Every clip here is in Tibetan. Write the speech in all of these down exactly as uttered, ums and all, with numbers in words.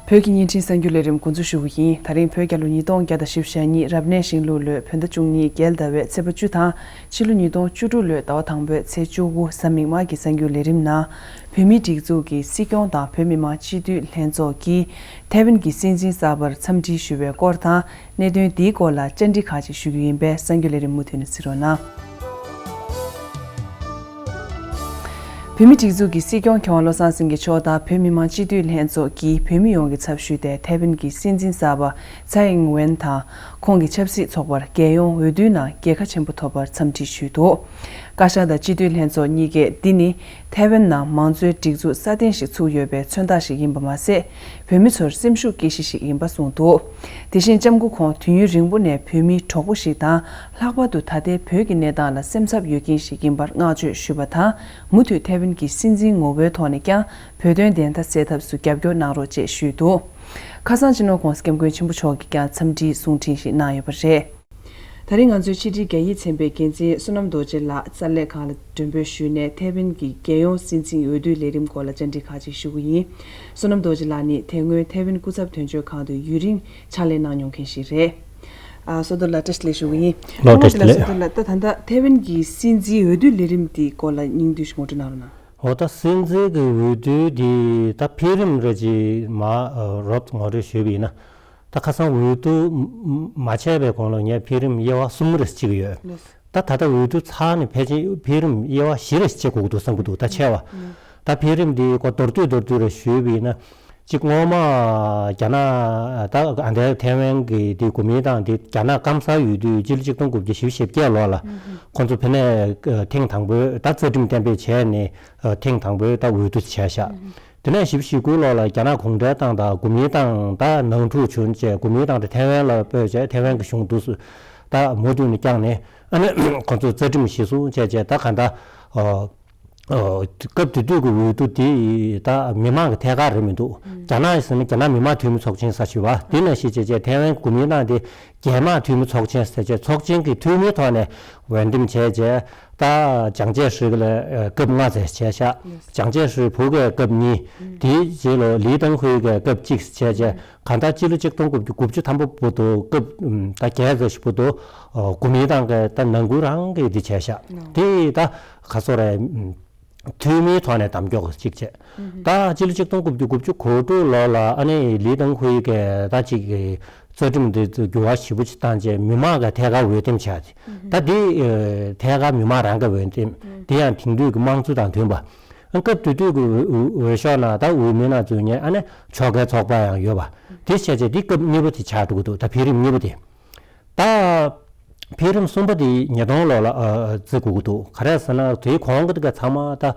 བོད་ཀྱི་བརྙན་འཕྲིན་གསར་འགྱུར་ལས་རིམ་འགོ་འཛུགས་ཞུ་གི་ཡིན། ད་རིང་བོད་རྒྱལ་ལོ་ཉིས་སྟོང་བརྒྱ་དང་བཞི་བཅུ་ཞེ་གཉིས་རབ་གནས་ཤིང་ལུག་ལོའི་བོད་ཟླ་བཅུ་གཉིས་རྒྱལ་ཟླ་བའི་ཚེས་པ་བཅུ་དང་ཕྱི་ལོ་ཉིས་སྟོང་བཅུ་དྲུག་ལོའི་ཟླ་བ་དང་པོའི་ཚེས་བཅུ་དགུ་གཟའ་མིག་དམར་གྱི་གསར་འགྱུར་ལས་རིམ་ནང་། བོད་མིའི་སྒྲིག་འཛུགས་ཀྱི་སྲིད་སྐྱོང་དང་བོད་མི་མང་སྤྱི་འཐུས་ལྷན་ཚོགས་ཀྱིས་ཐའེ་ཝན་གྱི་སྲིད་འཛིན་གསར་པར་འཚམས་འདྲི་ཞུ་བའི་སྐོར་དང་། གནད་དོན་འདིའི་སྐོར་ལ་བཅར་འདྲི་ཁག་ཅིག་ཞུ་རྒྱུ་ཡིན་པས་གསར་འགྱུར་ལས་རིམ་མུ་མཐུད་ནས་གཟིགས་རོགས་གནང་། བོད་མིའི་སྒྲིག་འཛུགས་ཀྱི་སྲིད་སྐྱོང་མཁས་དབང་བློ་བཟང་སེང་གེ་མཆོག་དང་བོད་མི་མང་སྤྱི་འཐུས་ལྷན་ཚོགས་ཀྱིས་བོད་མི་ཡོངས་ཀྱི་ཚབ་ཞུས་ཏེ་ཐའེ་ཝན་གྱི་སྲིད་འཛིན་གསར་པ་ཚའེ་ཨིང་ཝེན་དང་ཁོང་གི་ཆབ་སྲིད་ཚོགས་པར་རྒྱལ་ཡོངས་འོས་བསྡུའི་ནང་རྒྱལ་ཁ་ཆེན་པོ་ཐོབ་པར་འཚམས་འདྲི་ཞུས་འདུག། བཀའ་ཤག་དང་སྤྱི་འཐུས་ལྷན་ཚོགས་གཉིས་ཀས་འདི་ནི་ཐའེ་ཝན་ནང་མང་གཙོའི་སྒྲིག་འཛུགས་སྲ་བརྟན་ཞིག་ཚུགས་ཡོད་པའི་མཚོན་རྟགས་ཤིག་ཡིན་པ་མ་ཟད། བོད་མི་ཚོར་སེམས་ཤུགས་སྐྱེད་གཞི་ཞིག་ཡིན་པ་གསུངས་འདུག། དེ་བཞིན་ལྕམ་སྐུ་ཁོང་དུས་ཡུན་རིང་པོ་ནས་བོད་མིའི་གྲོགས་པོ་ཞིག་དང་། ལྷག་པར་དུ་ད་ལྟའི་བོད་ཀྱི་གནས་སྟངས་ལ་སེམས་འཚབ་ཡོད་མཁན་ཞིག་ཡིན་པར་བསྔགས་བརྗོད་ཞུས་པ་དང་། མུ་མཐུད་ཐའེ་ཝན་གྱི་སྲིད་འཛིན་ངོ་བོའི་ཐོག་ནས་ཀྱང་བོད་དོན་བདེན་མཐའ་གསལ་ཐབས་སུ་རྒྱབ་སྐྱོར་གནང་རོགས་ཅེས་ཞུས་འདུག། ཁ་སང་སྤྱི་ནོར་༸གོང་ས་༸སྐྱབས་མགོན་ཆེན་པོ་མཆོག་གིས་ཀྱང་འཚམས་འདྲིའི་གསུང་འཕྲིན་ཞིག་གནང་ཡོད་པ་རེད། ད་རིང་ང་ཚོའི་ཕྱི་དྲིལ་རྒྱ་ཡིག་ཚན་པའི་འགན་འཛིན་བསོད་ནམས་རྡོ་རྗེ་ལགས་རྩ་ལས་ཁང་ལ་མགྲོན་འབོད་ཞུས་ནས་ཐའེ་ཝན་གྱི་རྒྱལ་ཡོངས་སྲིད་འཛིན་འོས་བསྡུའི་ལས་རིམ་སྐོར་ལ་བཅར་འདྲི་ཁག་ཅིག་ཞུ་གི་ཡིན། བསོད་ནམས་རྡོ་རྗེ་ལགས་ནི་དེ་སྔོན་ཐའེ་ཝན་སྐུ་ཚབ་དོན་གཅོད་ཁང་དུ་ཡུན་རིང་ཕྱག་ལས་གནང་མྱོང་མཁན་ཞིག་རེད། ཨ། བསོད་རྡོར་ལགས་བཀྲ་ཤིས་བདེ་ལེགས་ཞུ་གི་ཡིན། ལགས་བཀྲ་ཤིས་བདེ་ལེགས། བསོད་རྡོར་ལགས་ད་ད་ལྟ་ཐའེ་ཝན་གྱི་སྲིད་འཛིན་འོས་བསྡུའི་ལས་རིམ་འདིའི་སྐོར་ལ་སྙིང་བསྡུས་ཤིག་ངོ་སྤྲོད་གནང་རོགས་གནང་། འོ་ད་སྲིད་འཛིན་གྱི་འོས་བསྡུ་འདི་ད་འཕེལ་རིམ་རེ་ཅིག་མར་རོབ་ངོ་སྤྲོད་ཞུས་པ་ཡིན་ན། ད་ཁ་སང་འོས་བསྡུ་མ་བྱས་པའི་གོང་ལ་ངས་འཕེལ་རིམ་དབྱེ་བ་གསུམ་རེ་བྱེད་ཀྱི་ཡོད། ལགས། ད་ད་ལྟ་འོས་བསྡུ་ཚར་ནས་ཕལ་ཆེར་འཕེལ་རིམ་དབྱེ་བ་བཞི་རེ་བྱེད་དགོས་ཀྱི་འདུག་བསམ་གྱི་འདུག་ད་ཆེ་བ། ལགས། ད་འཕེལ་རིམ་འདི་ཀོ་མདོར་བསྡུས་མདོར་བསྡུས་རེ་ཞུས་པ་ཡིན་ན། གཅིག་སྔོན་མ་རྒྱ་ནག་ད་ཨ་འདའི་ཐའེ་ཝན་གྱི་འདི་གོ་མིན་ཏང་འདི་རྒྱ་ནག་སྐམ་སར་ཡོད་དུས་སྤྱི་ལོ་གཅིག་སྟོང་དགུ་བརྒྱ་བཞི་བཅུ་ཞེ་བརྒྱད་ལོ་ལ་ཁོང་ཚོ་ཕ་ནས་ཐེངས་དང་པོའི་ད་རྩ་ཁྲིམས་གཏན་འབེབས་བྱས་ནས་ཐེངས་དང་པོའི་ད་འོས་བསྡུ་བྱས་ཤག། དེ་ནས་བཞི་བཅུ་ཞེ་དགུ་ལོ་ལ་རྒྱ་ནག་གུང་ཁྲན་ཏང་དང་གོ་མིན་ཏང་ད་ནང་འཁྲུག་བྱུང་བྱས་གོ་མིན་ཏང་དེ་ཐའེ་ཝན་ལ་སྤོས་བྱས་ཐའེ་ཝན་གྱི་གཞུང་འདུག་སུ་ད་མུ་མཐུད་ནས་བསྐྱངས་ནས་ཨ་ནི་ཁོང་ཚོ་རྩ་ཁྲིམས་གཞི་བཟུང་བྱས་བྱས་ད་ག་ད་ཨོ་ཨོ་སྐབས་དེ་དུས་ཀྱི་འོས་བསྡུ་དེ་ད་མི་མང་གི་ཐད་ཀར་རེད་མི་འདུག། རྒྱ་ནག་ཟེར་ན་རྒྱ་ནག་མི་དམངས་འཐུས་མི་ཚོགས་ཆེན་ཟེར་ཞུ་བ་དེ་ནང་བཞིན་བྱས་བྱས་ཐའེ་ཝན་གོ་མིན་ཏང་དེ་རྒྱལ་དམངས་འཐུས་མི་ཚོགས་ཆེན་ཟེར་བྱས་ཚོགས་ཆེན་གྱི་འཐུས་མིའི་ཐོག་ནས་འོས་འདེམས་བྱས་བྱས། ད་ཅང་ཅེ་ཧྲི་ལ་སྐབས་ལྔ་ཙམ་བྱས་ཤག། ཅང་ཅེ་ཧྲི་ཕུ་གས་སྐབས་གཉིས། དེའི་རྗེས་ལ་ལི་ཏང་ཧུའེ་གས་སྐབས་གཅིག་བྱས་བྱས་གང་ལྟར་སྤྱི་ལོ་གཅིག་སྟོང་དགུ་བརྒྱ་དགུ་བཅུ་ཐམ་པ་བར་དུ་སྐབས་ད་བརྒྱད་ཙམ་ཞིག་བར་དུ་གོ་མིན་ཏང་གི་ད་ནང་ཁུལ་རང་གི་འདི་བྱས་ཤག། དེ་ད་ག་སོ་རེད། འཐུས་མིའི་ཐོག་ནས་གདམ་འཇོག་གཅིག་བྱས། ད་སྤྱི་ལོ་གཅིག་སྟོང་དགུ་བརྒྱ་དགུ་བཅུ་གོ་དྲུག་ལོ་ལ་ཨ་ནི་ལི་ཏང་ཧུའེ་གས་ད་ཅིག་གི་རྩ་ཁྲིམས་འདི་འགྱུར་བ་ཞེ་པོ་ཅིག་བཏང་རྗེས་མི་མང་གི་ཐད་ཀར་འོས་འདེམས་བྱས་ཏེ། ད་འདི་ཐད་ཀར་མི་མང་རང་གི་འོས་འདེམས་དེ་ཡང་དེང་དུས་ཀྱི་དམངས་གཙོ་དང་མཐུན་པ། སྐབས་དེ་དུས་ཀྱི་འོས་འོས་ཤོག་ནང་ད་འོས་མི་ནང་འཛུལ་མཁན་ཨ་ནི་ཕྱོགས་འགལ་ཚོགས་པ་ཡང་ཡོད་པ། དེ་བྱས་རྗེས་འདི་སྐབས་གཉིས་པ་དེ་ཆགས་འགྲོ་གི་འདུག། ད་འཕེལ་རིམ་གཉིས་པ་དེ། ད་འཕེལ་རིམ་གསུམ་པ་དེ་ཉིས་སྟོང་ལོ་ལ་ཨ་བརྩི་དགོས་ཀྱི་འདུག། ག་རེ་ཟེར་ན་དེའི་གོང་གི་དེ་ག་ཚང་མ་ད་ཨ་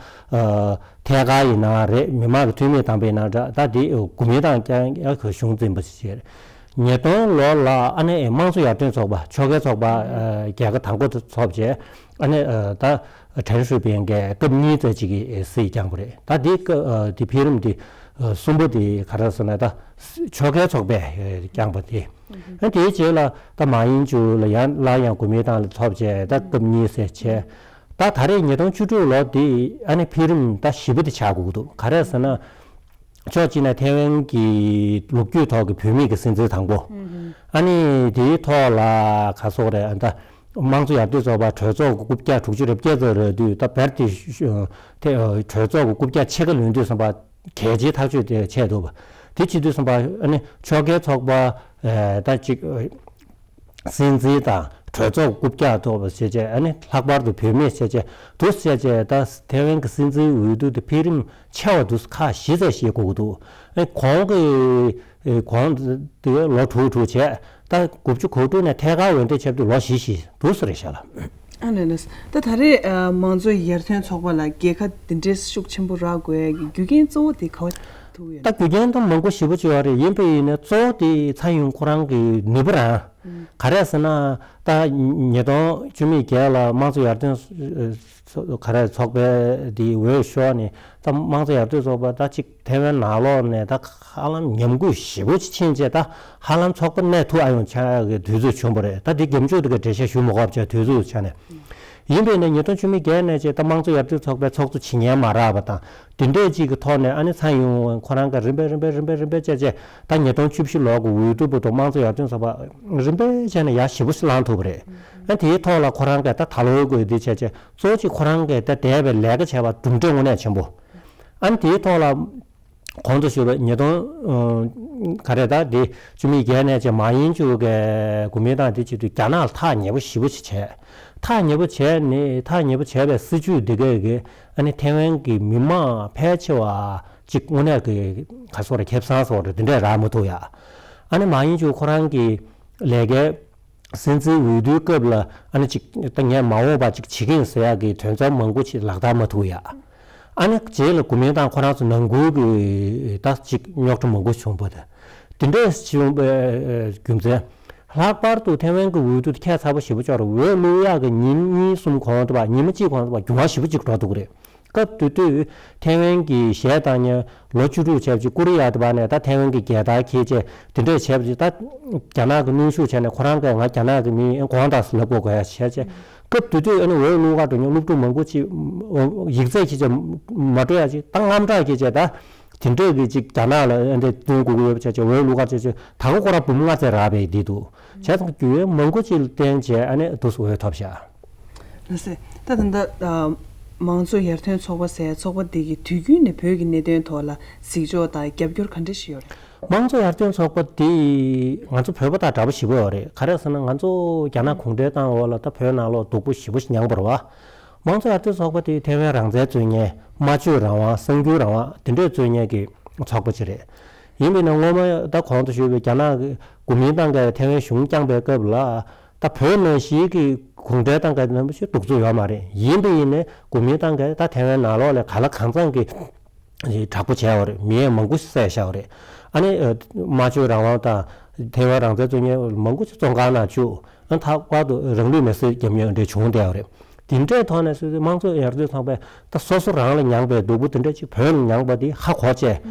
ཐད་ཀར་ཡིན་ན་རེད། མི་མང་གི་འཐུས་མི་དམ་པ་ཡིན་ན་འདྲ། ད་དེ་གོ་མིན་ཏང་ཀྱང་ཡང་གཞུང་འཛིན་པ་ཞིག་རེད། ཉིས་སྟོང་ལོ་ལ་ཨ་ནི་དམངས་གཙོ་ཡར་ཐོན་ཚོགས་པ་ཕྱོགས་འགལ་ཚོགས་པ་ཨ་རྒྱལ་ཁ་དང་པོ་དེ་ཐོབ་རྗེས་ཨ་ནི་ཨ་ད་ཁྲེན་ཧྲུའུ་པིན་གྱིས་སྐབས་གཉིས་ཙམ་ཅིག་གི་སྲིད་བསྐྱངས་པ་རེད། ད་དེ་སྐབས་ཨ་དེ་འཕེལ་རིམ་དེ་ཨ་གསུམ་པ་དེ་ག་རེ་ཟེར་ན་ད་ཕྱོགས་འགལ་ཚོགས་པས་ཨ་བསྐྱངས་པ་དེ། ཨ་དེའི་རྗེས་ལ་ད་མ་ཡིན་ཅུ་ལ་ཡང་སླར་ཡང་གོ་མིན་ཏང་ལ་ཐོབ་བྱས་ད་སྐབས་གཉིས་ཟེར་བྱས། ད་ད་རེས་ཉིས་སྟོང་བཅུ་དྲུག་ལོ་འདི་ཨ་ནི་འཕེལ་རིམ་ད་བཞི་པ་དེ་ཆགས་དགོས་ཀྱི་འདུག། ག་རེ་ཟེར་ན། ཕྱོགས་གཅིག་ནས་ཐའེ་ཝན་གྱི་ལོ་རྒྱུས་ཐོག་གི་བུད་མེད་ཀྱི་སྲིད་འཛིན་དང་པོ། ཨ་ནི་དེའི་ཐོག་ལ་ག་སོག་རེད་ཨ་ད། དམངས་གཙོ་ཡར་ཐོན་ཚོགས་པ་གྲོས་ཚོགས་ཀྱི་རྐུབ་བཀྱག་དྲུག་ཅུ་རེ་བརྒྱད་ཙམ་རེད་དུས་ད་བེར་དེ་ཤུ་དེ་གྲོས་ཚོགས་ཀྱི་རྐུབ་བཀྱག་ཕྱེད་ཀ་ལོན་དུས་ཙམ་པ། གལ་ཆེའི་ཐག་གཅོད་དེ་བྱས་འདུག་པ། དེ་བྱེད་དུས་ཙམ་པ་ཨ་ནི་ཕྱོགས་འགལ་ཚོགས་པ་ཨེ་ད་ཅིག་ཨེ་སྲིད་འཛིན་དང་གྲོས་ཚོགས་རྐུབ་བཀྱག་ཐོབ་པ་བྱས་བྱས་ཨ་ནི་ལྷག་པར་དུ་བུད་མེད་བྱས་བྱས་འདུག་བྱས་བྱས་ད་ཐའེ་ཝན་གྱི་སྲིད་འཛིན་འོས་བསྡུ་དེ་འཕེལ་རིམ་ཆེ་བ་འདུག་ཁག་བཞི་ཙམ་ཞིག་དགོས་ཀྱི་འདུག། ཨེ་གོང་གི་ཨེ་གོང་དེ་ལོ་དྲུག་དྲུག་བྱས་ད་དགུ་བཅུ་གོ་དྲུག་ནས་ཐད་ཀར་འོས་འདེམས་བྱས་དུས་ལོ་བཞི་བཞི་འདུག་སེ་རེད་ཤག་ལ། ཨ་ལས་ལས། ད་ད་རེས་ཨ་མང་གཙོ་ཡར་ཐོན་ཚོགས་པ་ལ་རྒྱལ་ཁ་འདི་འདྲའི་ཤུགས་ཆེན་པོ་རག་དགོས་ཡ་གི་རྒྱུ་རྐྱེན་གཙོ་བོ་དེ་ག་བ་ཐུག་ཡོད། ད་རྒྱུ་རྐྱེན་ད་མང་པོ་ཞེ་པོ་ཅིག་ཡོད་རེད། ཡིན་པ་ཡིན་ནའི་གཙོ་བོ་དེ་ཚ་ཡུན་ཁོ་རང་གི་ནུས་པ་རང་། ག་རེ་ཟེར་ན་ད་ཉིས་སྟོང་བཅུ་མེད་བརྒྱད་ལ་དམངས་གཙོ་ཡར་ཐོན་ག་རེ་ཚོགས་པའི་དེའི་འོས་ཤོར་ནས་ད་དམངས་གཙོ་ཡར་ཐོན་ཚོགས་པ་ད་ཅིག་ཐའེ་ཝན་ནང་ལོགས་ནས་ད་ཧ་ལམ་ཉམས་རྒུད་ཞེ་པོ་ཅིག་ཕྱིན་རྗེས་ད་ཧ་ལམ་ཚོགས་པ་གནས་ཐུབ་ཨ་ཡོང་ཆགས་ཀྱི་དུས་ཚོད་བྱུང་བ་རེད། ད་དེ་རྒྱབ་ཕྱོགས་དེ་ག་འགྲེལ་བཤད་ཞུ་མི་དགོས་པ་བྱས་དུས་ཚོད་ཆ་ནས། ཡིན་པས་ན་ཉིས་སྟོང་བཅུ་མེད་བརྒྱད་ནས་བྱས་ད་དམངས་གཙོ་ཡར་ཐོན་ཚོགས་པའི་ཚོགས་གཙོ་བྱེད་མཁན་མ་རག་པ་དང་དེ་འདྲས་ཅིག་གི་ཐོག་ནས་ཨ་ནི་ཚང་ཡོང་ཁོ་རང་གི་རིམ་པས་རིམ་པས་རིམ་པས་རིམ་པས་བྱས་བྱས་ད་ཉིས་སྟོང་བཅུ་བཞི་ལོ་གི་འོས་བསྡུ་བར་དུ་དམངས་གཙོ་ཡར་ཐོན་ཚོགས་པ་རིམ་པས་བྱས་ནས་ཡར་ཞེ་པོ་ཞིག་ལངས་ཐུབ་པ་རེད། ཨ་དེའི་ཐོག་ལ་ཁོ་རང་གིས་ད་ད་ལོའི་དགོས་འདི་བྱས་བྱས་གཙོ་བོ་གཅིག་ཁོ་རང་གིས་ད་འདས་པའི་ལས་ཀ་བྱས་པ་གྲུབ་འབྲས་དངོས་གནས་ཆེན་པོ། ཨ་ནི་དེའི་ཐོག་ལ། གོང་དུ་ཞུས་པ་ཉིས་སྟོང་། ཨ་ག་རེ་ད་དེ་བཅུ་མེད་བརྒྱད་ནས་བྱས་མཱ་ཡིན་ཅུ་གི་གོ་མིན་ཏང་དེ་བྱེད་དུས་རྒྱ་ནག་ལ་ཐག་ཉེ་པོ་ཞེ་པོ་ཞིག་བྱས། ཐག་ཉེ་པོ་བྱས་ནས་ཐག་ཉེ་པོ་བྱས་པའི་སྲིད་ཇུས་འདི་གས་ཀྱིས་ཨ་ནི་ཐེ་ཝན་གྱི་མི་མང་ཕལ་ཆེ་བ་ཅིག་དངོས་གནས་ཀྱི་ག་སོགས་རེད་ཁེ་བཟང་སོགས་རེད་འདི་འདྲས་རག་མ་ཐུབ་ཡ། ཨ་ནི་མཱ་ཡིན་ཅུ་ཁོ་རང་གི་ལས་ཀའི། སྲིད་འཛིན་འོས་བསྡུའི་སྐབས་ལ་ཨ་ནི་ཅིག་ད་ངས་མ་འོངས་པ་ཅིག་བྱེད་ཀྱི་ཡིན་ཟེར་ཡག་གི་དོན་ཚན་མང་པོ་ཞིག་ལག་བསྟར་མ་ཐུབ་ཡ། ཨ་ནི་རྗེས་ལ་གོ་མིན་ཏང་ཁོ་རང་ཚོ་ནང་ཁུལ་གྱི་ད་ཅིག་རྙོག་དྲ་མང་པོ་བྱུང་བ་དང་། དེ་འདྲས་བྱུང་བའི་རྒྱུ་མཚན། ལྷག་པར་དུ་ཐེ་ཝན་གྱི་འོས་བསྡུ་དེ་ཁྱད་མཚར་པོ་ཞེ་པོ་ཅིག་རེད། འོས་བླུག་ཡག་གི་ཉིན་གཉིས་གསུམ་གོང་དུ་བ་ཉི་མ་གཅིག་གོང་དུ་བ་རྒྱུ་མ་ཞེ་པོ་ཅིག་འགྲོ་འདུག་རེད། སྐབས་དེ་དུས་ཐེ་ཝན་གྱི་གཞས་བཏང་མཁན་ལོ་བཅུ་དྲུག་བྱས་པ་ཅིག་ཀོ་རི་ཡ་དེ་བ་ནས་ད་ཐེ་ཝན་གྱི་རྒྱལ་དར་འཁྱེར་བྱས་དེ་འདྲས་བྱས་པ་ཅིག་ད་རྒྱ་ནག་གི་གནོན་ཤུགས་བྱས་ནས་ཁོ་རང་གིས་ང་རྒྱ་ནག་གི་མི་ཡིན་དགོངས་དག་ཟེར་ལབ་དགོས་དགོས་ཡ་བྱས་བྱས་སྐབས་དེ་དུས་ཨ་ནི་འོས་བླུག་ག་འགྲོ་མཁན་སློབ་ཕྲུག་མང་པོ་ཅིག་ཡིག་ཚད་འཁྱེར་བྱས་མ་འགྲོ་ཡ་ཅིག་ད་དངངས་སྐྲག་འཁྱེར་བྱས་ད་དེ་འདྲས་ཀྱི་ཅིག་རྒྱ་ནག་ལ་ཨ་འདྲས་བསྟུན་དགོས་ཀྱི་ཡོད་པ་བྱས་བྱས་འོས་བླུག་ག་བྱས་བྱས་ད་ག་ཁོ་རང་འབུམ་ལྔ་ཙམ་རག་པའི་འདི་འདུག་བྱས་ཙང་རྒྱུ་ཡོད་མང་པོ་ཅིག་ལ་བརྟེན་བྱས་ཨ་ནི་འདུག་སེ་འོས་ཐོབ་ཤག་ལགས་སོ། ད་ད་ལྟ་ཨ་མང་གཙོ་ཡར་ཐོན་ཚོགས་པ་ཟེར་ཚོགས་པ་འདི་གིས་དུས་རྒྱུན་ནས་བོད་ཀྱི་གནད་དོན་ཐོག་ལ་གཟིགས་ཕྱོགས་དང་རྒྱབ་སྐྱོར་ག་འདྲ་ཞིག་ཡོད་རེད། མང་གཙོ་ཡར་ཐོན་ཚོགས་པ་འདི་ང་ཚོ་བོད་པ་དང་འདྲ་པོ་ཞེ་པོ་ཡོད་རེད། ག་རེ་ཟེར་ན་ང་ཚོ་རྒྱ་ནག་གུང་ཁྲན་ཏང་འོག་ལ་ད་བོད་ནང་ལོགས་སྡུག་པོ་ཞེ་པོ་ཞིག་མྱངས་པ་རེད་བ། མང་གཙོ་ཡར་ཐོན་ཚོགས་པ་དེ་ཐེ་ཝན་རང་བཙན་རྩོད་མཁན་སྨྲ་བརྗོད་རང་དབང་གསར་འགྱུར་རང་དབང་དེ་འདྲས་རྩོད་མཁན་གྱི་ཚོགས་པ་ཅིག་རེད། ཡིན་པས་ན་སྔོན་མ་ད་གོང་དུ་ཞུས་པའི་རྒྱ་ནག་གི་གོ་མིན་ཏང་གིས་ཐེ་ཝན་གཞུང་བསྐྱངས་པའི་སྐབས་ལ་ད་བོད་ནང་བཞིན་གྱི་གུང་ཁྲན་ཏང་གི་ནང་བཞིན་གདུག་རྩུབ་ཡོད་མ་རེད། ཡིན་པ་ཡིན་ནའི་གོ་མིན་ཏང་གིས་ད་ཐེ་ཝན་ནང་ལོགས་ལ་གང་ལ་གང་འཚམ་གྱི་དྲག་པོ་བྱས་པ་རེད། མི་ཡས་མང་པོ་བསད་བཞག་པ་རེད། ཨ་ནི་ཨ་སྨྲ་བརྗོད་རང་དབང་དང་ཐེ་ཝན་རང་བཙན་རྩོད་མཁན་མང་པོ་ཞིག་བཙོན་ཁང་ནང་བཅུག་ཨ་ནི་ལྷག་པར་དུ་རང་ལུས་མེར་སྲེག་བརྒྱབ་མཁན་འདྲ་བྱུང་བསྡད་པ་རེད། དེ་འདྲའི་ཐོག་ནས་སོ་སོའི་དམངས་གཙོ་ཡར་ཐོན་ཚོགས་པས་ད་སོ་སོ་རང་ལ་མྱངས་པའི་སྡུག་པོ་དེ་འདྲ་ཅིག་བོད་ལ་མྱངས་པ་དེ་ཧ་གོ་བྱས་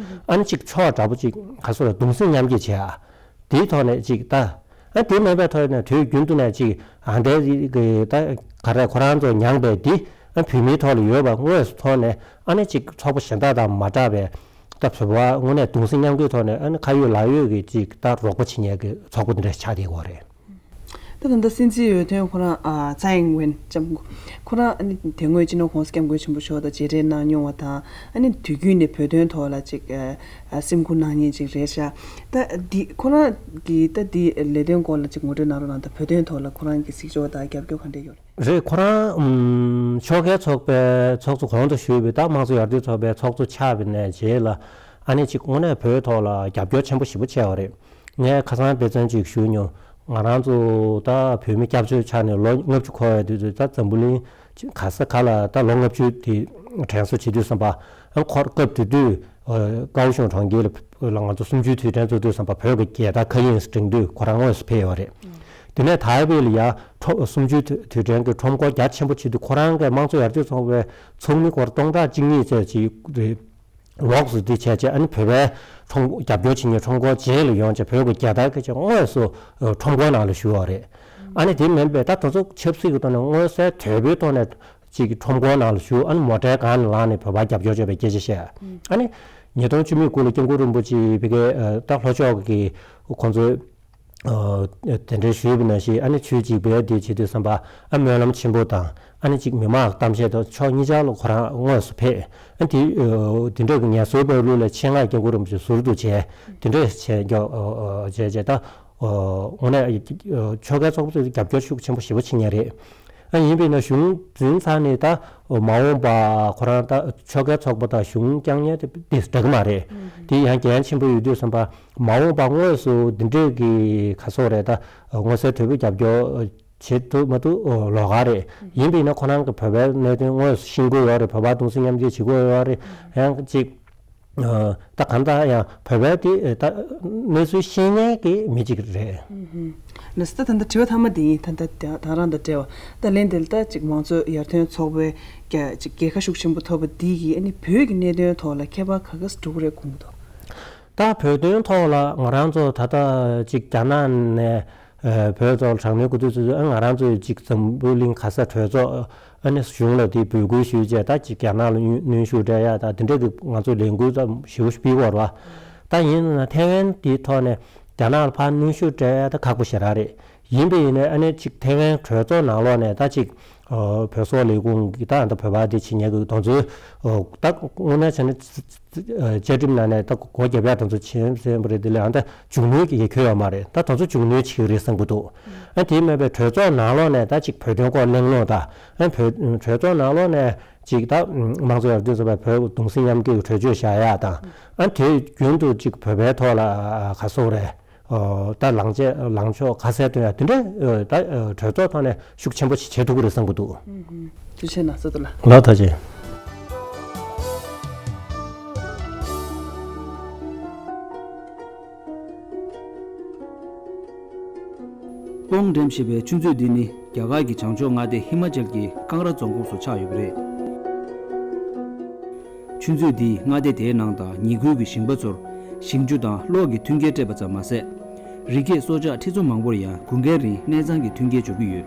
ཨ་ནི་ཅིག་ཕྱོགས་འདྲ་པོ་ཅིག་ག་སོ་ལ་གདུང་སེམས་མཉམ་སྐྱེད་བྱས་ཨ། དེའི་ཐོག་ནས་ཅིག་ད། ཨ་དེ་མིན་པའི་ཐོག་ནས་དུས་རྒྱུན་དུ་ནས་ཅིག་ཨ་འདས་ཀྱི་ད་ག་རེ་ཁོ་རང་ཚོ་མྱངས་པའི་འདི་ཨ་བོད་མིའི་ཐོག་ལ་ཡོད་པ་དངོས་སུ་མཐོང་ནས་ཨ་ནི་ཅིག་ཚོགས་པ་གཞན་དག་དང་མ་འདྲ་བའི་ད་བོད་པ་དངོས་གནས་གདུང་སེམས་མཉམ་སྐྱེད་ཐོག་ནས་ཨ་ནི་ཁ་ཡོད་ལག་ཡོད་ཀྱི་ཅིག་ད་རོགས་པ་བྱེད་མཁན་གྱི་ཚོགས་པ་འདི་འདྲ་ཆགས་བསྡད་ཡོད་རེད། ད་ད་ལྟ་སྲིད་འཛིན་འོས་ཐོན་ཁོ་རང་ཨ་ཚའེ་ཨིན་ཝེན་ལྕམ་ཁོ་རང་ཨ་ནི་དེ་སྔོན་སྤྱི་ནོར་༸གོང་ས་༸སྐྱབས་མགོན་ཆེན་པོ་མཆོག་དང་མཇལ་འཕྲད་གནང་མྱོང་བ་དང་ཨ་ནི་དུས་རྒྱུན་ནས་བོད་དོན་ཐོག་ལ་ཅིག་ཨ་སེམས་ཁུར་གནང་མཁན་ཅིག་རེད་ཤག་ད་འདི་ཁོ་རང་གི་ད་འདི་ལས་དོན་སྐོར་ལ་ཅིག་ངོ་སྤྲོད་གནང་རོགས་གནང་། ད་བོད་དོན་ཐོག་ལ་ཁོ་རང་གི་གཟིགས་ཕྱོགས་དང་རྒྱབ་སྐྱོར་ག་འདྲ་ཡོད་རེད། རེད། ཁོ་རང་ཨུམ་ཕྱོགས་འགལ་ཚོགས་པའི་ཚོགས་གཙོ་གོང་དུ་ཞུས་པའི་ད་དམངས་གཙོ་ཡར་ཐོན་ཚོགས་པའི་ཚོགས་གཙོ་ཆགས་པའི་ནས་རྗེས་ལ་ཨ་ནི་ཅིག་དངོས་གནས་བོད་ཐོག་ལ་རྒྱབ་སྐྱོར་ཆེན་པོ་ཞེ་པོ་བྱས་པ་རེད། ངས་ཁ་སང་དཔེ་མཚོན་ཅིག་ཞུས་མྱོང་། ང་རང་ཚོ་ད་བོད་མི་སྐྱབས་བཅོལ་ཆགས་ནས་ལོ་ལྔ་བཅུ་འཁོར་བའི་དུས་ཚོད་ད་འཛམ་བུ་གླིང་ག་ས་ག་ལ་ད་ལོ་ལྔ་བཅུ་དེ་དྲན་གསོ་བྱེད་དུས་ཙམ་པ་ཨ་ཁོ་སྐབས་དེ་དུས་ཀའོ་ཤུང་གྲོང་ཁྱེར་ལ་ང་ཚོ་གསུམ་བཅུའི་དུས་དྲན་ཚོགས་དུས་ཙམ་པ་བོད་ཀྱི་རྒྱལ་དར་མཁའ་དབྱིངས་སུ་བསྒྲེངས་དུས་ཁོ་རང་དངོས་སུ་ཕེབས་ཡོད་རེད། དེ་ནས་ཐའེ་པེ་ལ་ཡ་ཁྲོམ་གསུམ་བཅུའི་དུས་དྲན་གྱི་ཁྲོམ་སྐོར་རྒྱ་ཆེན་པོ་བྱེད་དུས་ཁོ་རང་གིས་དམངས་གཙོ་ཡར་ཐོན་ཚོགས་པའི་ཚོགས་མི་སྐོར་སྟོང་ཕྲག་གཅིག་གཉིས་ཙམ་ཅིག་རེད། ལོགས་སུ་འདི་བྱས་རྗེས་ཨ་ནི་བོད་པའི་ཁྲོམ་རྒྱབ་སྐྱོར་བྱེད་མཁན་ཁྲོམ་སྐོར་རྗེས་ལ་ཡོང་རྗེས་བོད་ཀྱི་རྒྱལ་དར་སྐད་ཆ་དངོས་སུ་ཁྲོམ་སྐོར་ནང་ལ་ཞུགས་པ་རེད། ཨ་ནི་དེ་མིན་པའི་ད་དེ་ཚོ་ཆབ་སྲིད་ཀྱི་ཐོག་ནས་མངོན་གསལ་དོད་པོའི་ཐོག་ནས་ཅིག་ཁྲོམ་སྐོར་ནང་ལ་ཞུགས། ཨ་ནི་མོ་ཊའི་སྒང་ནས་ལངས་ནས་བོད་པར་རྒྱབ་སྐྱོར་བྱས་པའི་སྐད་ཆ་བཤད། ཨ་ནི་ཉིས་སྟོང་བཅུ་མེད་དགུ་ལ་སྐྱབས་མགོན་རིན་པོ་ཆེ་ཕ་གིར་ད་ལྷོ་ཕྱོགས་ཀྱི་ཁོང་ཚོའི་ཨ་དེ་འདྲའི་ཞུས་པ་ནང་བཞིན་ཨ་ནི་ཆོས་གཅིག་པའི་དེ་བྱེད་དུས་ཙམ་པ་ཨ་སྨོན་ལམ་ཆེན་པོ་དང་ཨ་ནི་གཅིག་མི་མང་གཏམ་བཤད་དང་ཕྱོགས་གཉིས་ཆར་ལ་ཁོ་རང་དངོས་སུ་ཕེབས། ཨ་དེ་ཨ་དེ་འདྲ་གི་ངལ་གསོའི་བར་ལུགས་ལ་ཆེད་མངགས་སྐྱབས་མགོན་རིན་པོ་ཆེ་ཟུར་དུ་བྱས་དེ་འདྲ་བྱས་མགྱོགས་བྱས་བྱས་ད་དངོས་གནས་ཕྱོགས་འགལ་ཚོགས་པ་ཚོས་རྒྱབ་སྐྱོར་ཤུགས་ཆེན་པོ་ཞེ་པོ་བྱེད་མཁན་རེད། ཨ་ཡིན་པས་ན་གཞུང་འཛིན་ཚར་ནས་ད་མ་འོངས་པ་ཁོ་རང་ད་ཕྱོགས་འགལ་ཚོགས་པ་དང་གཞུང་བསྐྱངས་མཁན་དེ་དེ་འདྲ་གི་མ་རེད། དེ་ཡང་འགན་ཆེན་པོ་ཡོད་དུས་ཙམ་པ། མ་འོངས་པ་དངོས་སུ་འདི་འདྲས་ཀྱི་ག་སོག་རེད་ད། མངོན་གསལ་དོད་པོ་རྒྱབ་སྐྱོར་བྱེད་ཐུབ་མ་ཐུབ་ལོགས་ཀ་རེད། ཡིན་པས་ན་ཁོ་རང་གི་བོད་པའི་གནད་དོན་དངོས་སུ་ཤེས་དགོས་ཡོད་རེད། བོད་པ་གདུང་སེམས་མཉམ་སྐྱེད་བྱེད་དགོས་ཡོད་རེད། ཡང་ཅིག་ད་གང་ལྟར་ཡང་བོད་པའི་དེ་ད་གནས་ཚུལ་ཤེས་མཁན་གྱི་མི་གཅིག་རེད། ལགས་སོ། ད་ད་ལྟ་དྲི་བ་མཐའ་མ་དེ་ཡིན། ད་ལྟ་ད་རང་དང་འབྲེལ་བ་ད་ལན་དེ་ལ་ད་ཅིག་མང་གཙོ་ཡར་ཐོན་ཚོགས་པའི་ཀྱ་ཅིག་རྒྱལ་ཁ་ཤུགས་ཆེན་པོ་ཐོབ་པ་འདི་གིས་ཨ་ནི་བོད་ཀྱི་གནད་དོན་ཐོག་ལ་ཁྱད་པར་ག་ག་ཟིག་འགྲོ་གི་རེད་དགོངས་འདུག་ད་བོད་དོན་ཐོག་ལ་ང་རང་ཚོ་ད་ལྟ་ཅིག་རྒྱ་ནག་ནས་ ཨ་བོད་ཐོག་ལ་དྲག་གནོན་གོ་དུས་ཚོད་ཚོད་ཨ་ང་རང་ཚོས་ཅིག་འཛམ་བུ་གླིང་ག་ས་གྲོས་ཚོགས་ཨ་ནི་གཞུང་ལ་དེ་འབོད་སྐུལ་ཞུས་བྱས་ད་ཅིག་རྒྱ་ནག་ལ་གནོན་གནོན་ཤུགས་སྤྲད་ཡ་ད་དེ་འདྲ་གི་ང་ཚོས་ལས་འགུལ་ཙམ་ཞེ་པོ་ཞིག་སྤེལ་བ་རེད་བ། ད་ཡིན་ན་ཐའེ་ཝན་དེའི་ཐོག་ནས་རྒྱ་ནག་ལ་ཕར་གནོན་ཤུགས་སྤྲད་ཡ་ད་ཁག་པོ་ཞེ་དྲག་རེད། ཡིན་པ་ཡིན་ནའི་ཨ་ནི་ཅིག་ཐའེ་ཝན་གྲོས་ཚོགས་ནང་ལོགས་ནས་ད་ཅིག་ཨ་བོད་སོག་ལས་ཁུངས་ཀྱི་ད་ད་བོད་པ་དེ་བྱེད་མཁན་གྱི་དེ་ཚོའི་ཨ་ད་དངོས་གནས་བྱས་ན་བཅའ་ཁྲིམས་ནང་ནས་ད་སྒོ་རྒྱབ་ཡག་དེ་ཚོ་བྱེད་ཟེར་བ་རེད། དེ་ལས་ཨ་ད་མཇུག་གནོན་གྱི་ཡེ་འཁོད་ཡོད་མ་རེད། ད་དེ་ཚོ་མཇུག་གནོན་བྱེད་ཀྱི་རེད་བསམ་གྱི་འདུག་ཨ་དེ་མིན་པའི་གྲོས་ཚོགས་ནང་ལོགས་ནས་ད་ཅིག་བོད་དོན་སྐོར་གླེང་སློང་དང་ཨ་བོད་གྲོས་ཚོགས་ནང་ལོགས་ནས་ཅིག་ད་དམངས་གཙོ་ཡར་ཐོན་ཚོགས་པའི་བོད་གདུང་སེམས་མཉམ་སྐྱེད་ཀྱི་གྲོས་ཆོད་བཞག་ཡག་དང་ཨ་དེ་རྒྱུན་དུ་ཅིག་བོད་པའི་ཐོག་ལ་ག་སོག་རེད། ཨོ། ད་ལངས་ཆ་ལངས་ཕྱོགས་ཁ་གསལ་སྟོན་ཡ་དེ་འདྲའི་ཨོ་ད་ཨོ་གྲོས་ཚོགས་ཐོག་ནས་ཤུགས་ཆེན་པོ་ཞིག་བྱེད་ཐུབ་ཀྱི་རེད་བསམ་གྱི་འདུག་ཨུམ་ཧུམ། ཐུགས་རྗེ་ཆེ་གནང་། བསོད་བདེ་ལགས། ལགས་ཐུགས་རྗེ་ཆེ། སྤོང་འགྲེམས་ཞེས་པའི་ཆུ་མཛོད་འདི་ནི་རྒྱ་གར་གྱི་བྱང་ཕྱོགས་མངའ་སྡེ་ཧི་མ་ཅལ་གྱི་ཀང་ར་རྫོང་ཁོངས་སུ་ཆགས་ཡོད་པ་རེད། ཆུ་མཛོད་འདིས་མངའ་སྡེ་དེའི་ནང་དང་ཉེ་ཁུལ་གྱི་ཞིང་པ་ཚོར་ཞིང་ཆུ་དང་གློག་གི་མཐུན་རྐྱེན་སྤྲད་པ་ཙམ་མ་ཟད། རི་སྐྱེས་སྲོག་ཆགས་ཁྲི་ཚོ་མང་པོར་ཡང་དགུན་ཁའི་རིང་གནས་ཚང་གི་མཐུན་རྐྱེན་སྦྱོར་གྱི་ཡོད།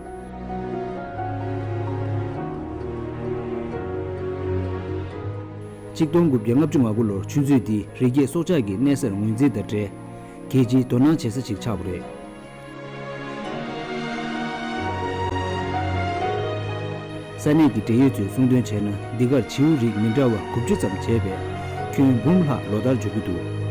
གཅིག་སྟོང་དགུ་བརྒྱ་ལྔ་བཅུ་ང་དགུ་ལོར་ཆུ་མཛོད་འདི་རི་སྐྱེས་སྲོག་ཆགས་ཀྱི་གནས་སར་ངོས་འཛིན་དང་འབྲེལ། རྒྱལ་སྤྱིའི་དོ་སྣང་བྱེད་ས་ཞིག་ཆགས་པ་རེད། ས་གནས་ཀྱི་འབྲེལ་ཡོད་ཚོས་གསུངས་དོན་བྱས་ན། འདི་གར་བྱིའུ་རིགས་མི་འདྲ་བ་དགུ་བཅུ་ཙམ་བྱས་པའི་ཁྱོན་འབུམ་ལྷག་ལོ་ལྟར་འབྱོར་གྱི་འདུག་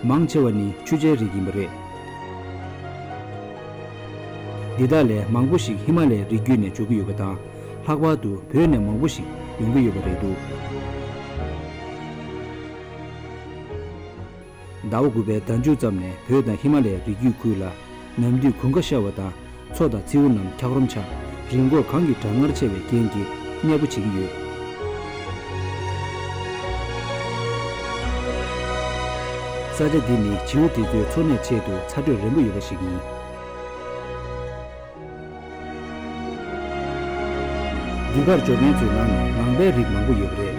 མང་ཆེ་བ་ནི་ཆུ་བྱའི་རིགས་ཡིན་པ་རེད། འདི་དག་ལས་མང་པོ་ཞིག་ཧི་མ་ལའི་རི་རྒྱུད་ནས་འབྱོར་གྱི་ཡོད་པ་དང་། ལྷག་པར་དུ་བོད་ནས་མང་པོ་ཞིག་ཡོང་གི་ཡོད་པ་རེད་འདུག་ཟླ་བ་དགུ་པའི་ཟླ་མཇུག་ཙམ་ནས་བོད་དང་ཧི་མ་ལའི་རི་རྒྱུད་ཁུལ་ལ་ནམ་དུས་དགུན་ཁ་ཤར་བ་དང་། མཚོ་དང་མཚེའུ་རྣམས་འཁྱགས་རོམ་ཆགས། རི་མགོར་གངས་ཀྱི་གྲང་ངར་ཆེ་བའི་རྐྱེན་གྱིས་གནས་སྤོ་བྱེད་ཀྱི་ཡོད། ས་ཆ་འདི་ནི་བྱིའུ་དེ་ཚོའི་འཚོ་གནས་ཆེད་དུ་ཚ་དྲོད་རན་པོ་ཡོད་པ་ཞིག་ཡིན། འདི་གར་འབྱོར་མཁན་ཚོའི་ནང་ནས་ངང་པའི་རིགས་མང་པོ་ཡོད་པ་རེད།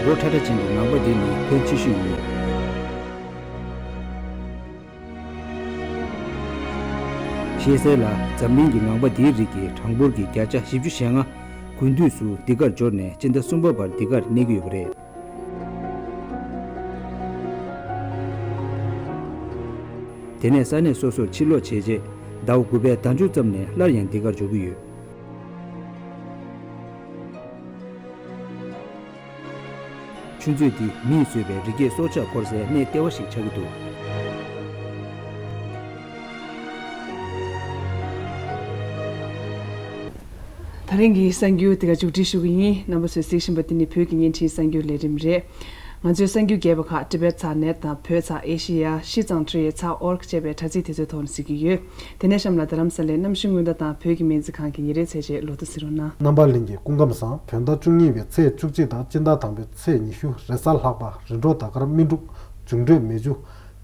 མགོ་ཁྲ་ཁྲ་ཅན་གྱི་ངང་པ་འདི་ནི་ཕོན་ཆེ་ཤོས་ཡིན། ཤེས་གསལ་ལ། འཛམ་གླིང་གི་ངང་པ་འདིའི་རིགས་ཀྱི་གྲངས་འབོར་གྱི་བརྒྱ་ཆ་བཞི་བཅུ་ཞེ་ལྔ། དགུན་དུས་སུ་འདི་གར་འབྱོར་ནས་སྤྱི་ཟླ་གསུམ་པ་བར་འདི་གར་གནས་ཀྱི་ཡོད་པ་རེད། དེ་ནས་ས་གནས་སོ་སོར་ཕྱིར་ལོག་བྱས་རྗེས། ཟླ་བ་དགུ་པའི་ཟླ་མཇུག་ཙམ་ནས་སླར་ཡང་འདི་གར་འབྱོར་གྱི་ཡོད། ཆུ་མཛོད་འདི་མིས་བཟོས་པའི་རི་སྐྱེས་སྲོག་ཆགས་འཁོར་སའི་གནས་ལྟེ་བ་ཞིག་ཆགས་ཀྱི་འདུག་ད་རིང་གི་གསར་འགྱུར་འདི་ག་མཇུག་སྒྲིལ་ཞུ་གི་ཡིན། རྣམ་པ་ཚོས་གཟིགས་བཞིན་པ་འདི་ནི་བོད་ཀྱི་བརྙན་འཕྲིན་གསར་འགྱུར་ལས་རིམ་རེད། ང་ཚོའི་གསར་འགྱུར་རྒྱས་པ་ཁག་ཊི་བེཊ་ཚག་ནེཊ་དང་བོད་ཚག་ཨེ་ཤེ་ཡ་ཤི་ཚང་ཊི་ཨེ་ཚག་ཨོར་གི་ཅེས་པའི་དྲ་ཚིགས་དེ་ཚོའི་ཐོག་ནས་གཟིགས་ཀྱི་ཡོད། དེ་ནས་གཤམ་ལ་རྡ་རམ་ས་ལའི་གནམ་གཤིས་སྔོན་བརྡ་དང་བོད་ཀྱི་སྨན་རྩིས་ཁང་གི་ཉིན་རེའི་ཚེས་བཅད་ལོ་ཐོ་གཟིགས་རོགས་གནང་། རྣམ་པ་ལྷན་རྒྱས་སྐུ་ཁམས་བཟང་། བོད་ཟླ་བཅུ་གཉིས་པའི་ཚེས་བཅུ་གཅིག་དང་སྤྱི་ཟླ་དང་པོའི་ཚེས་ཉི་ཤུ་རེས་གཟའ་ལྷག་པ་རིམ་གྲོ་ཟླ་སྐར་སྨིན་དྲུག་འབྱུང་འཕྲོད་མེ་ཆུ།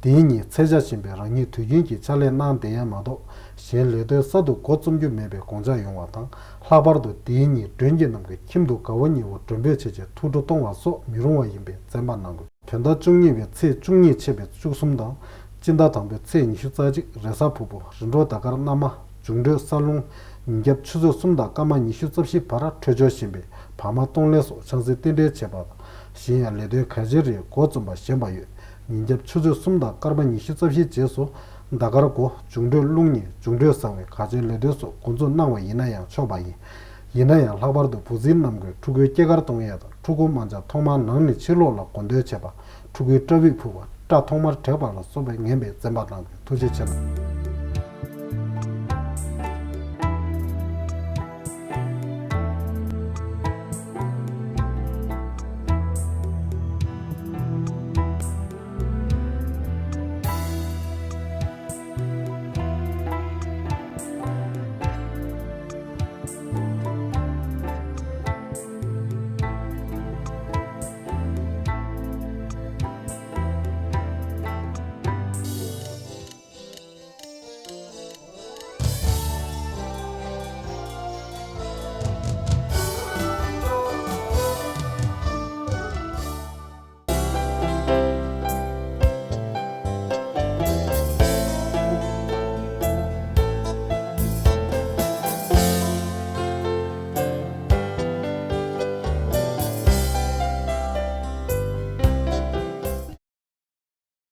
དེའི་ཉིན་ཚེས་ཆ་གཞན་པའི་རང་ཉིད་དུས་རྒྱུན་གྱི་ཕྱག་ལས་གནང་བསྡད་ཡས་མ་གཏོགས་གཞན་ལས་དོན་གསར་དུ་འགོ་རྩོམ་རྒྱུ་མེད་པའི་དགོངས་འཆར་ཡོང་བ་དང་། ལྷག་པར་དུ་དེའི་ཉིན་མགྲོན་གྱི་རྣམས་ཀྱི་ཁྱིམ་དུ་དགའ་བོ་ཉེ་བོ་མགྲོན་འབོད་བྱས་རྗེས་ཐུགས་སྤྲོ་གཏོང་བ་སོགས་མི་རུང་བ་ཡིན་པས་བཙན་པ་གནང་དགོས། བོད་ཟླ་བཅུ་གཉིས་པའི་ཚེས་བཅུ་གཉིས་ཆད་པའི་བཅུ་གསུམ་དང་། སྤྱི་ཟླ་དང་པོའི་ཚེས་ཉི་ཤུ་རྩ་གཅིག་རེས་གཟའ་ཕུར་བུ་རིམ་གྲོ་ཟླ་སྐར་གནམ་མ་འབྱུང་འཕྲོད་ས་རླུང་ཉིན་རྒྱབ་ཆུ་ཚོད་གསུམ་དང་སྐར་མ་ཉི་ཤུ་རྩ་བཞི་བར་འཕྲོད་སྦྱོར་བཞིན་པས་བག་མ་གཏོང་ལེན་སོགས་ཆང་སའི་རྟེན་འབྲེལ་བྱེད་པ་དང་། གཞན་ཡང་ལས་དོན་གལ་ཆེ་རེ་འགོ་རྩོམ་པ་ཞན་པ་ཡོད། ཉིན་རྒྱབ་ཆུ་ཚོད་གསུམ་དང་སྐར་མ་ཉི་ཤུ་རྩ་བཞིའི་རྗེས་སུ་ཟླ་སྐར་མགོ་འབྱུང་འཕྲོད་རླུང་ཉིན་འབྱུང་འཕྲོད་བཟང་བའི་གལ་ཆེའི་ལས་དོན་སོགས་འགོ་འཛུགས་གནང་བ་ཡིན་ན་ཡང་ཆོག་པ་ཡིན། ཡིན་ན་ཡང་ལྷག་པར་དུ་བུ་གཟིགས་རྣམས་ཀྱིས་ཕྲུ་གུའི་སྐྱེས་སྐར་གཏོང་ཡས་དང་ཕྲུ་གུ་དམར་འབྱར་ཐོག་མར་ནང་ནས་ཕྱིར་ལོག་ལ་གོ་འདོན་བྱེད་པ། ཕྲུ་གུའི་སྐྲ་དབྱིབས་ཕུག་པ། སྐྲ་ཐོག་མར་བྲེག་པ་ལ་སོགས་པས་ངན་པས་བཙན་པ་གནང་དགོས། ཐུགས་རྗེ་ཆེ་གནང་།